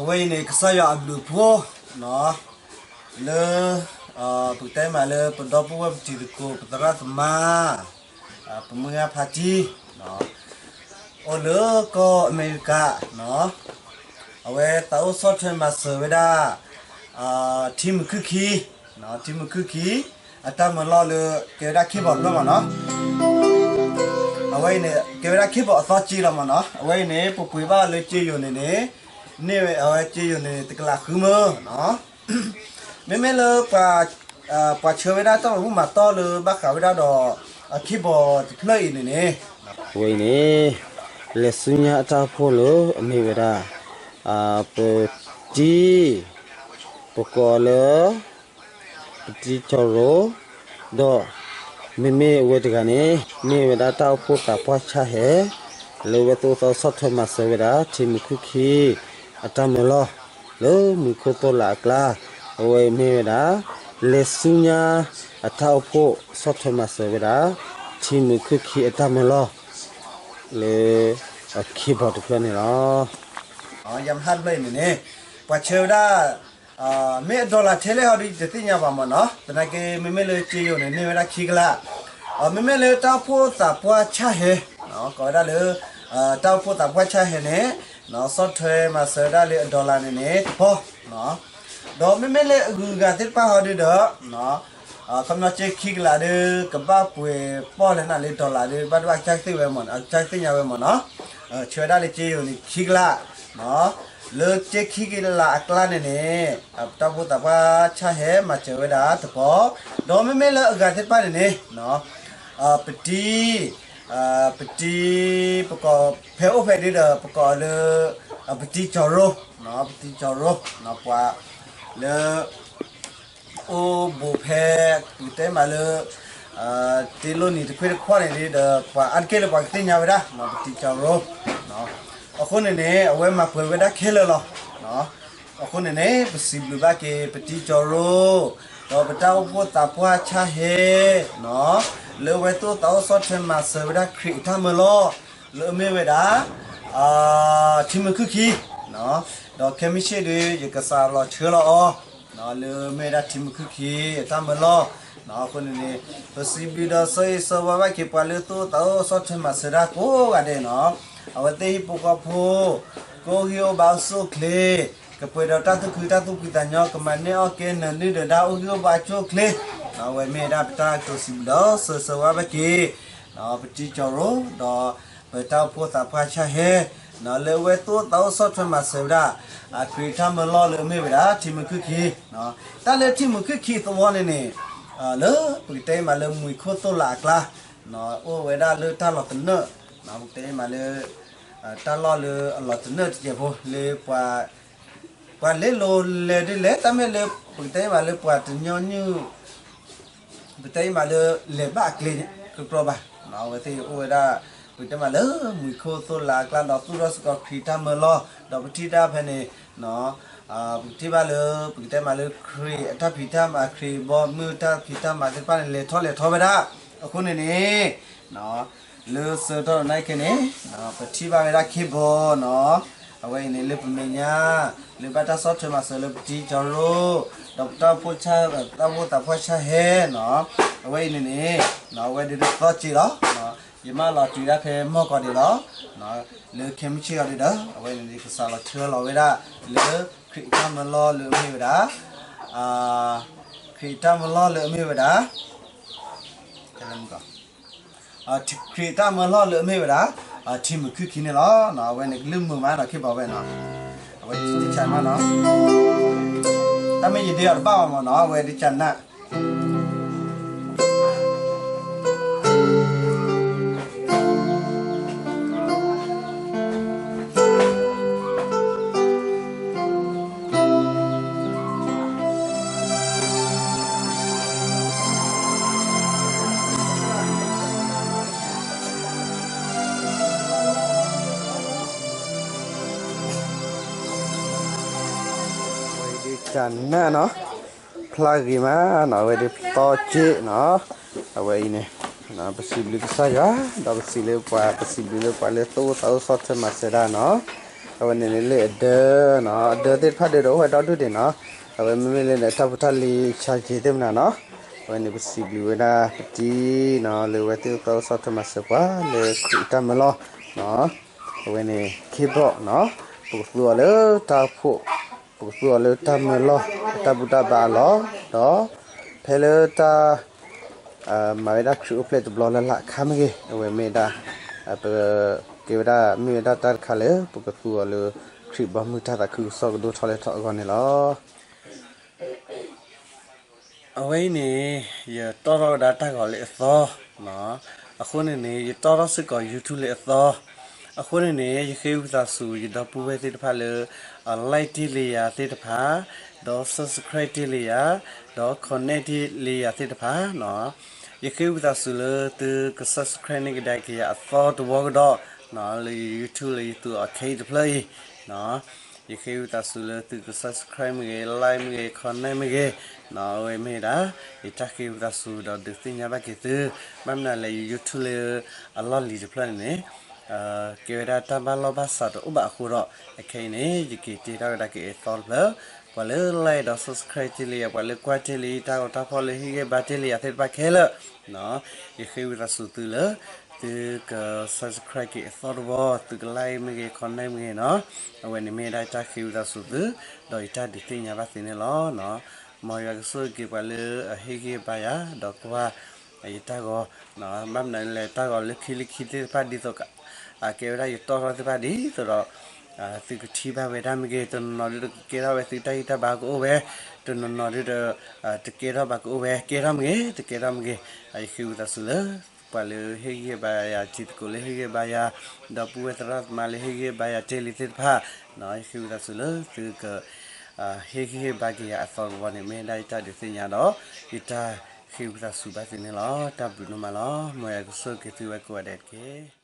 အဝဲအံၤန့ၣ် ကစၢ်ယွၤအဘျုးအဖှိၣ် လၢ ပကတဲမးလၢပဒီပုၢ်ဝဲၢ်ပတံၤသကိး ပသရၣ်သမါ ပမုၢ်ဂၢ်ဖါတံၢ် အိၣ်လၢကီၢ်အမဲရကၤ အဝဲသးအိၣ်ဆီၣ်ထွဲမၤစၢၤဝဲဒၣ် ထံမုာ်ခုၣ်ခံ ထံမုာ်ခုၣ်ခံ အတၢ်မၢလီၢ်လၢ ကဲဝဲဒၣ် cable တဖျၢၣ်မ့ၢ်နီၤ. အဝဲအံၤန့ၣ် ကဲဝဲဒၣ် cable အသီစ့လီၤမ့ၢ်နီၤ. အဝဲအံၤန့ၣ် ပပှ့ၤဘၣ်လၢစ့ယိာ်န့ၣ်န့ၣ် န့ၢ်ဝဲအဝဲစ့ယိာ်န့ၣ် တကလးဃုမၢနီၤ. မ့မ့ၢ်လၢ ပှၤဆှၢဝဲဒၣ်တၢ်မၤဘူၣ်မၤတီၢ်လၢဘၣ်ဃးဝဲဒၣ်ဒီး cable တဖျၢၣ်အံၤန့ၣ်န့ၣ် အဝဲအံၤန့ၣ် လဲၤဆူညါအတၢ်အိၣ်ဖှိၣ်လၢအမ့ၢ်ဝဲဒၣ် ပတံ ပကိးလၢ ပတံကၠီၤရိ ဒီး မ့မ့ၢ်အဝဲတဂၤန့ၣ် မ့ၢ်ဝဲဒၣ်တၢ်အိၣ်ဖှိၣ်သးပှၢ်ဆၣ်ဟဲ လၢအဝဲသ့ၣ်အိၣ်သးအိၣ်ဆီၣ်ထွဲမၤစၢၤဝဲဒၣ် ထံမုာ်ခုၣ်ခံ အတၢ်မၢလီၢ် လၢမုၢ်ခိၣ်သိၣ်လးအကျါ အဝဲအံၤမ့ၢ်ဝဲဒၣ် လဲၤဆူညါအတၢ်အိၣ်ဖှိၣ်ဆီၣ်ထွဲမၤစၢၤဝဲဒၣ် ထံမုာ်ခုၣ်ခံအတၢ်မၢလီၢ် လၢ cable တဖျၢၣ်န့ၣ်လီၤ. Yamaha တဖျၢၣ်အံၤန့ၣ်န့ၣ် ပှၤဆှၢဝဲဒၣ် မ့ၢ်အ dollar ထဲလဲၣ်ဟီဒုး ယတသ့ၣ်ညါဘၣ်မ့ၢ်နီၤ. သနာ်က့ မ့မ့ၢ်လၢစ့ယိာ်န့ၣ် န့ၢ်ဝဲဒၣ်ခံကလး, မ့မ့ၢ်လၢတၢ်အိၣ်ဖှိၣ်သးပှၢ်ဆၣ်ဟဲ ကိးဝဲဒၣ်လၢ တၢ်အိၣ်ဖှိၣ်သးပှၢ်ဆၣ်ဟဲန့ၣ် ဆီၣ်ထွဲမၤစၢၤဝဲဒၣ်လၢအ dollar န့ၣ်န့ၣ် တပီၢ် ဒီးမ့မ့ၢ်လၢအဂုၤအဂၤသ့ၣ်တဖၣ်ဟီဒုးဒီး ခီပညီစ့ခံကလးဒီး ကဘၣ်ပှဲၤပီၢ်လဲၣ်န့ၣ်လၢ dollar ဒီး ဘၣ်ဒိဘၣ်ကစၢ်ကသ့ၣ်ဝဲမ့ၢ်နီၤ, ကစၢ်ကသ့ၣ်ညါဝဲမ့ၢ်နီၤ, ဆှၢဝဲဒၣ်လၢစ့ယိာ်န့ၣ်ခံကလး, လၢစ့ခံကလးအကျါန့ၣ်န့ၣ် ပတၢ်အိၣ်ဖှိၣ်သးပှၢ်ဆၣ်ဟဲမၤစၢၤဝဲဒၣ်တပီၢ်, ဒီးမ့မ့ၢ်လၢအဂၤသ့ၣ်တဖၣ်န့ၣ်န့ၣ် ပတံ ပတံ ပကိးဖဲအိၣ်ဖဲဒုးဒီး ပကိးလၢ ပတံကၠီၤရိ ပတံကၠီၤရိ ပှၤလၢ အိၣ်ဘူးဖဲ ပကတဲမးလၢ တ့လိၣ်နံၤတခွ့တခွီၣ်န့ၣ်ဒီး ပှၤအါတက့ၢ်လၢပှၤကသ့ၣ်ညါဝဲဒၣ် ပတံကၠီၤရိ အဃိန့ၣ်န့ၣ် အဝဲမၤပှဲၤဝဲဒၣ်ခဲလၢာ်လီၤ. အဃိန့ၣ်န့ၣ် ပစံးဘျုးဘၣ်က့ၤ ပတံကၠီၤရိ ဒီးပတၢ်အိၣ်ဖှိၣ်သးပှၢ်ဆၣ်ဟဲ လၢအဝဲသ့ၣ်အိၣ်သးအိၣ်ဆီၣ်ထွဲမၤစၢၤဝဲဒၣ်ခရံာ်အတၢ်မၢလီၢ် လၢအမ့ၢ်ဝဲဒၣ် ထံမုာ်ခုၣ်ခံ ဒီးခဲမုၢ်ဆ့ၣ်ဒီး ယကစးလီၤဆှၢလီၤအီၤ လၢအမ့ၢ်ဝဲဒၣ်ထံမုာ်ခုၣ်ခံအတၢ်မၢလီၢ်, အဃိန့ၣ်န့ၣ် ပစံးဘျုးဒီးဆၢဂ့ၤဆၢဝါဘၣ်က့ၤပှၤလၢသူၣ်အိၣ်သးအိၣ်ဆီၣ်ထွဲမၤစၢၤဒၣ်ကိးဂၤဒဲးနီၤ, အဝဲသ့ၣ်ဟံၣ်ဖိဃီဖိ ကအိၣ်ဂံၢ်အိၣ်ဘါအိၣ်ဆူၣ်အိၣ်ချ့, ကပှဲၤဒီးတၢ်သူၣ်ခုသးခု တၢ်သူၣ်ဖှံသးညီ ကမၤန့ၢ်အီၣ်ကဲနၢၤဒုၣ်နၢၤဒါ အိၣ်ဂံၢ်အိၣ်ဘါအိၣ်ဆူၣ်အိၣ်ချ့, အဝဲမ့ၢ်ဝဲဒၣ်ပတၢ်ကိးစံးဘျုးဒီးဆၢဂ့ၤဆၢဝါဘၣ်က့ၤ ပတံကၠီၤရိ ဒီး ပတၢ်အိၣ်ဖှိၣ်သးပှၢ်ဆၣ်ဟဲ လၢအဝဲသ့ၣ်အိၣ်သးအိၣ်ဆီၣ်ထွဲမၤစၢၤဝဲဒၣ် ခရံာ်အတၢ်မၢလီၢ်လၢအမ့ၢ်ဝဲဒၣ် ထံမုာ်ခုၣ်ခံ, တၢ်လၢထံမုာ်ခုၣ်ခံသဝီန့ၣ်န့ၣ် လၢပကတဲမးလၢမုၢ်ခိၣ်သိၣ်လးအကျါ အိၣ်ဝဲဒၣ်လၢတၢ်လီၢ်တနၢၣ်, ပကတဲမးလၢ တၢ်လီၢ်လၢအလီၤတနၢၣ်တစဲးဖိ လၢ ပှၤလဲၤလိၤလဲၤဒ်လဲၣ် တၢ်မ့ၢ်လၢ ပကတဲမးလၢပှၤတညီနုၢ် ပတဲမးလၢ လဲၤဘၣ်အကျဲန့ၣ် ကြၢးကြၢးဘၣ်, အဝဲသ့ၣ်အိၣ်ဝဲဒၣ် ပကတဲမးလၢ မုၢ်ခိၣ်သိၣ်လးအကျါ ဒီးသူၣ်ထီၣ်စ့ၢ်ကီးခရံာ်တၢ်မၢလီၢ် ဒီးပထံၣ်တၢ်ဖဲန့ၣ် ပကထံၣ်ဘၣ်လၢ ပကတဲမးလၢ ခရံာ်အတၢ်ဖံးတၢ်မၤ ခရံာ်ဘီမုၢ်တၢ်ဖံးတၢ်မၤသ့ၣ်တဖၣ်န့ၣ် လဲၤထီၣ်လဲၤထီဝဲဒၣ်, အဃိန့ၣ်န့ၣ် လၢဆၢကတီၢ်နံၤခဲန့ၣ် ပထံၣ်ဘၣ်ဝဲဒၣ် cable နီၤ, အဝဲအံၤန့ၣ်လၢပမဲာ်ညါ လၢဘၣ်တၢ်ဆီၣ်ထွဲမၤစၢၤလၢပတံကၠီၤရိ ဒီးပတၢ်အိၣ်ဖှိၣ်ဆၣ် တၢ်အိၣ်ဖှိၣ်သးပှၢ်ဆၣ်ဟဲနီၤ, အဝဲအံၤန့ၣ်န့ၣ် အဝဲဒၣ်သီစ့လီၤ, ယမၢလီၤတုၤဒၣ်ဖဲမီၢ်ကီးဒံးလီၤ, လၢခဲမုၢ်ဆ့ၣ်အီၤဒံးဒီး အဝဲန့ၣ်န့ၣ် ကစးလီၤဆှၢလီၤဝဲဒၣ် လၢခရံာ်အတၢ်မၢလီၢ်လၢအမ့ၢ်ဝဲဒၣ် ခရံာ်အတၢ်မၢလီၢ်လၢအမ့ၢ်ဝဲဒၣ် ခရံာ်အတၢ်မၢလီၢ်လၢအမ့ၢ်ဝဲဒၣ် ထံမုာ်ခုၣ်ခံန့ၣ်လီၤ. အဝဲန့ၣ်ကလုၢ်မုာ်မးနီၤ ခ့ဘီဝဲနီၤ, အဝဲဒၣ်တၢ်မးနီၤ, တၢ်မ့ၢ်ယဒ့အီၤတဘၣ်ဘၣ်မးနီၤ အဝဲဒၣ်တၢ်နး ဝဲဒၣ်တၢ်နးနီၤ, ဖျါဂ့ၤမးနီၤ, အဝဲဒၣ်သီစ့နီၤ, အဝဲအံၤန့ၣ် ပစံးဘျုးကစၢ်ယွၤ ဒီးပစံးလၢပှၤ ပစံးဘျုးလၢပှၤလၢသူၣ်အိၣ်သးအိၣ်ဆီၣ်ထွဲမၤစၢၤဒၣ်နီၤ, အဝဲန့ၣ်န့ၣ်လၢအဒၢနီၤ, အဒၢသ့ၣ်တဖၣ်ဒၢးဒီးအိၣ်ဝဲဒီဒူၣ်ဒံးနီၤ, အဝဲမ့မ့ၢ်လၢန့ၣ် တၢ်ဖိတၢ်လံၤ ဆါယ့ၤသ့ၣ်မနၤနီၤ, အဝဲန့ၣ် ပစံးဘျုးဝဲဒၣ်ပတံၤနီၤ လၢဝဲသ့ၣ်အိၣ်သးအိၣ်ဆီၣ်ထွဲမၤစၢၤပှၤလၢခရံာ်အတၢ်မၢလီၢ်နီၤ, အဝဲန့ၣ် keyboard နီၤ, ပကသူအီၤလၢတၢ်အိၣ်ဖှိၣ်, ပကသူအီၤလၢတၢ်မၢလီၢ် အတၢ်ဘူၣ်တၢ်ဘါအလီၢ်, ဒီးဖဲလၢတၢ် မၤဝဲဒၣ်ခရံာ်အိၣ်ဖျဲၣ်တဘျီလၢ်လၢ်အခါမ့ၢ်ဂ့ၤ, အဝဲမ့ၢ်ဒၣ် ပကဲဝဲဒၣ် မ့ၢ်ဝဲဒၣ်တၢ်တခါလၢ ပကသူအီၤလၢ ခရံာ်ဘီမုၢ်တၢ်သးခုကစီၣ်ကဒိၣ်ထီၣ်လဲၢ်ထီၣ်အဂီၢ်န့ၣ်လီၤ. အဝဲအံၤန့ၣ် ယတီၣ်ထီၣ်ဝဲဒၣ်တၢ်ဂီၤလၢအသီ, အဃိန့ၣ်န့ၣ် ယတီၣ်ထီၣ်စ့ၢ်ကီး YouTube လၢအသီ, အဃိန့ၣ်န့ၣ် ယဃ့ဝံသးစူၤ ယဒီပုၢ်ဝဲၢ်သ့ၣ်တဖၣ်လၢ like တ့ၢ်လံယၤသ့ၣ်တဖၣ်, ဒီး subscribe တ့ၢ်လံယၤ, ဒီး comment တ့ၢ်လံယၤသ့ၣ်တဖၣ်နီၤ, ယဃ့ဝံသးစူၤလၢသုက subscribe န့ၢ်ကဒါက့ၤယၤအသီတဝီကဒီး, လၢယ YouTube လၢယသူအီၤခဲအံၤတဖျၢၣ်အံၤ, ယဃ့ဝံသးစူၤလၢသုက subscribe မ့ၢ်ဂ့ၤ, like မ့ၢ်ဂ့ၤ, comment မ့ၢ်ဂ့ၤ, အဝဲမ့ၢ်ဒၣ် ယတၢ်ဃ့ဝံသးစူၤဒီးဒုးသ့ၣ်ညါဘၣ်က့ၤသု, ဘၣ်မနုၤလဲၣ် ယ YouTube လၢအလီၢ်လံၤတဖျၢၣ်န့ၣ်န့ၣ် ကဲဝဲဒၣ်တၢ်ဘၣ်လီၢ်ဘၣ်စးတအိၣ်ဘၣ်အဃိဒီး အခဲအံၤန့ၣ် ယက့ၤတ့ထီၣ်ဝဲဒၣ်က့ၤအသီတဖျၢၣ်, ပှၤလၢ like ဒီး subscribe တ့ၢ်လံယၤ, ပှၤလၢကွၢ်တ့ၢ်လံတၢ်ဂီၤတၢ်ဖီၣ်လၢဟ့ၣ်ဂံၢ်ဘါတ့ၢ်လံယၤသ့ၣ်တဖၣ်ခဲလၢာ်, ယဃ့ဝံသးစူၤသုလၢ သုက subscribe က့ၤအသီတဝီ, သုက like မ့ၢ်ဂ့ၤ, comment မ့ၢ်ဂ့ၤနီၤ, အဝဲန့ၣ်မ့ၢ်ဒၣ်ယတၢ်ဃ့ဝံသးစူၤသု, ဒီးယတၢ်ဒုးသ့ၣ်ညါဘၣ်သုန့ၣ်လီၤ. မ်ယွၤကဆိၣ်ဂ့ၤက့ၤပှၤလၢအဟ့ၣ်ဂံၢ်ဘါယၤ ဒီးကွၢ် ယတၢ်ဂီၤ, ဘၣ်မနုၤလဲၣ် တၢ်ဂီၤလၢခံလၢခံသ့ၣ်တဖၣ်ဒ်သိး ကဲဝဲဒၣ်ယတီၣ်ထီၣ်သ့ၣ်တဖၣ်ဒ်သိးဒီး သုကထံၣ်ဘၣ်ဝဲဒၣ်မ့ၢ်ဂ့ၤ, တနီၤနီၤဒုးကကဲထီၣ်ဝဲသုတၢ်ဂံၢ်တၢ်ဘါကအိၣ်ဝဲ, တနီၤနီၤဒုး တကဲထီၣ်ဘၣ်ကအိၣ်ဝဲ, ကဲထီၣ်မ့ၢ်ဂ့ၤ, တကဲထီၣ်မ့ၢ်ဂ့ၤ, ယဃ့ဝံသးစူၤလၢ ပှၤလၢဟ့ၣ်ဂံၢ်ဟ့ၣ်ဘါယၤ, တံၤသကိးလၢဟ့ၣ်ဂံၢ်ဟ့ၣ်ဘါယၤ, ဒီပုၢ်ဝဲၢ်သရၣ်သမါလၢဟ့ၣ်ဂံၢ်ဟ့ၣ်ဘါယၤတ့ၢ်လံသ့ၣ်တဖၣ်, ယဃ့ဝံသးစူၤလၢသုက ဟ့ၣ်ဂံၢ်ဟ့ၣ်ဘါက့ၤယၤအသီတဝီန့ၣ် မ့ၢ်ဒၣ်ယတၢ်ဒုးသ့ၣ်ညါဒီး ယတၢ်ဃ့ဝံသးစူၤဘၣ်သုန့ၣ်လီၤ. တၢ်ဘျုးဒိၣ်မးလီၤ. မ်ယွၤကဆိၣ်ဂ့ၤက့ၤသုဝဲကိးဂၤဒဲးတက့ၢ်.